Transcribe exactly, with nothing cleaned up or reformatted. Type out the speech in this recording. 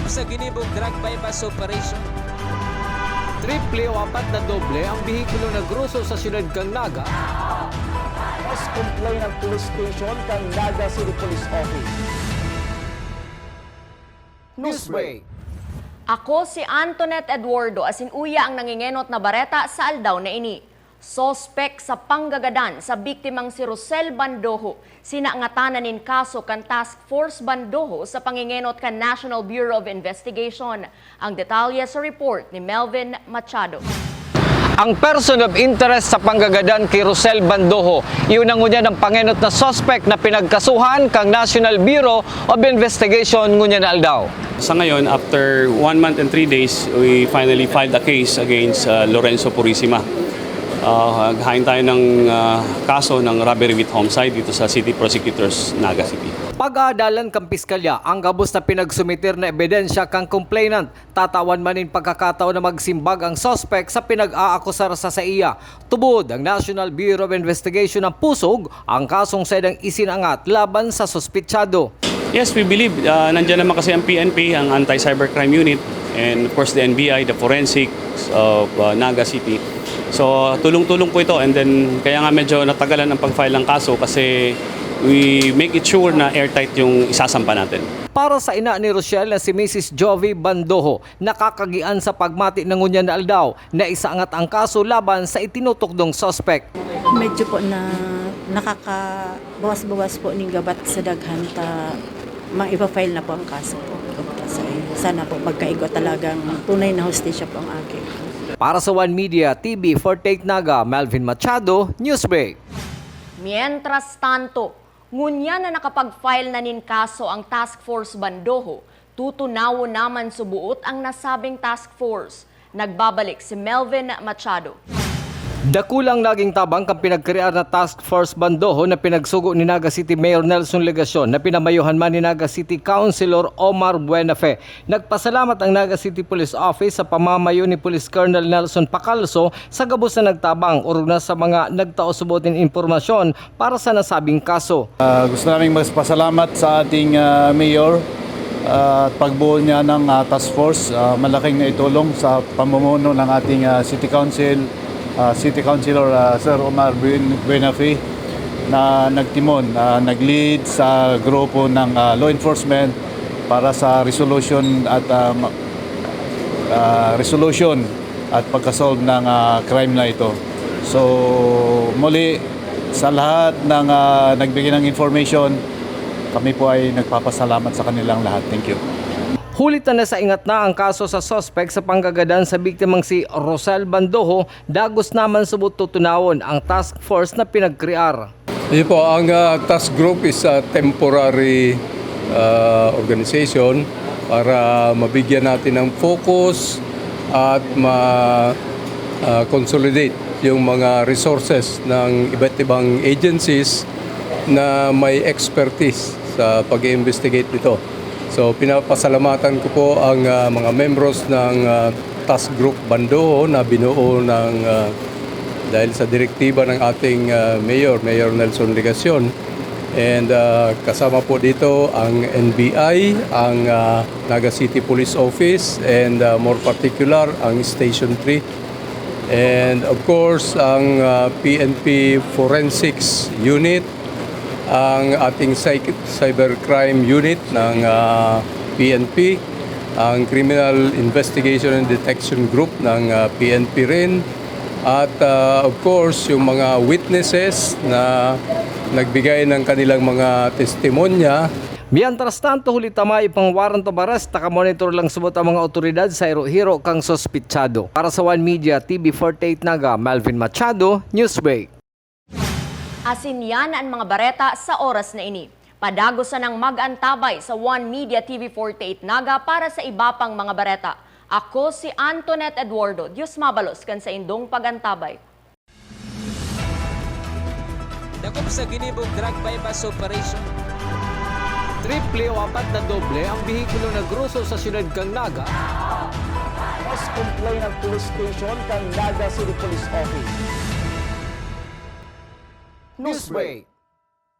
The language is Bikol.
Sa ginibong drug buy-bust operation, triple o apat na doble ang behikulo na groso sa siyudad kan Naga. Mas complain ang police station kan Naga City Police Office. Newsbreak. Ako si Antoinette Eduardo, asin uya ang nangingenot na bareta sa aldaw na ini. Suspek sa panggagadan sa biktimang si Rosel Bandoho, sinangatanan nin kaso kan Task Force Bandoho sa pangingenot kan National Bureau of Investigation. Ang detalye sa report ni Melvin Machado. Ang person of interest sa panggagadan ki Rosel Bandoho, iyo na ngunyan an pangenot na suspek na pinagkasuhan kan National Bureau of Investigation ngunyan na aldaw. Sa ngayon, after one month and three days, we finally filed a case against, uh, Lorenzo Purisima. Uh, hain tayo ng, uh, kaso ng robbery with homicide dito sa City Prosecutor's Naga City. Pag-aadalan kan Piskalya ang gabos na pinagsumiter na ebidensya kan complainant. Tatawan man nin pagkakataon na magsimbag ang suspek sa pinag-aakusar sa saiya. Tubod, ang National Bureau of Investigation ang pusog ang kasong saindang isinangat laban sa suspetsado. Yes, we believe, ah, nandiyan naman kasi ang P N P, ang Anti-Cybercrime Unit, and of course the N B I, the forensics of, ah, Naga City. So, tulong-tulong po ito, and then kaya nga medyo natagalan ang pag-file ng kaso kasi we make it sure na airtight yung isasampa natin. Para sa ina ni Rochelle na si Misis Jovi Bandoho, nakakagian sa pagmati na ngunyan na aldaw na isaangat ang kaso laban sa itinutukdong suspek. Medyo po na nakakabawas-bawas po ning gabat sa daghan ta maipa-file na po ang kaso po. Sa, sana po magkaigwa talagang tunay na hustisya po ang aki. Para sa One Media, T V forty-eight Naga, Melvin Machado, Newsbreak. Mientras tanto, ngunyan na nakapag-file na nin kaso ang Task Force Bandoho, tutunawon naman suboot ang nasabing task force. Nagbabalik si Melvin Machado. Dakulang naging tabang kan pinagkrear na Task Force Bandoho na pinagsugo ni Naga City Mayor Nelson Legacion na pinamayohan man ni Naga City Councilor Omar Buenafe. Nagpasalamat ang Naga City Police Office sa pamamayo ni Police Colonel Nelson Pacalso sa gabos na nagtabang, orog na sa mga nagtao suboot nin impormasyon para sa nasabing kaso. Ah, gusto naming magpasalamat sa ating, ah, Mayor, ah, at pagbuo niya ng, ah, task force. Ah, malaking naitulong sa pamumuno ng ating, ah, City Council, ah, City Councilor, ah, Sir Omar Buen-, Buenafe na nagtimon, ah, nag-lead sa grupo ng, ah, law enforcement para sa resolution at, ah, ma-, ah, resolution at pagka-solve ng, ah, crime na ito. So, muli, sa lahat ng, ah, nagbigay ng information, kami po ay nagpapasalamat sa kanilang lahat. Thank you. Huli ta nasaingat na ang kaso sa suspek sa panggagadan sa biktimang si Rosel Bandoho, dagos naman subot tutunawon ang task force na pinagkrear. Iyo po, ang, ah, task group is a temporary, ah, organization para mabigyan natin ng focus at ma-, ah, consolidate yung mga resources ng iba't ibang agencies na may expertise sa pag-iimbestigate nito. So, pinapasalamatan ko po ang, ah, mga membros ng, ah, Task Group Bandoho na binuo ng, ah, dahil sa direktiba ng ating, ah, Mayor, Mayor Nelson Legacion. And, ah, kasama po dito ang N B I, ang, ah, Naga City Police Office, and, ah, more particular, ang Station three. And of course, ang, ah, P N P Forensics Unit, ang ating cy-, Cybercrime Unit ng, ah, P N P, ang Criminal Investigation and Detection Group ng, ah, P N P rin, at, ah, of course, yung mga witnesses na nagbigay ng kanilang mga testimonya. Mientras tanto, huli ta mayo pang warrant of arrest, nakamonitor lang subot ang mga awtoridad sa hiro-hiro kan suspetsado. Para sa One Media, T V forty-eight Naga, Melvin Machado, Newsbreak. Asin yan an mga bareta sa oras na ini. Padagos sanang mag-antabay sa One Media T V forty-eight Naga para sa iba pang mga bareta. Ako si Antoinette Eduardo. Diyos mabalos kan saindong pag-antabay. Dakop sa ginibong drug buy-bust operation. Triple o apat na doble ang behikulo na groso sa siyudad kan Naga. Mas complain ang police station kan Naga City Police Office. Newsbreak.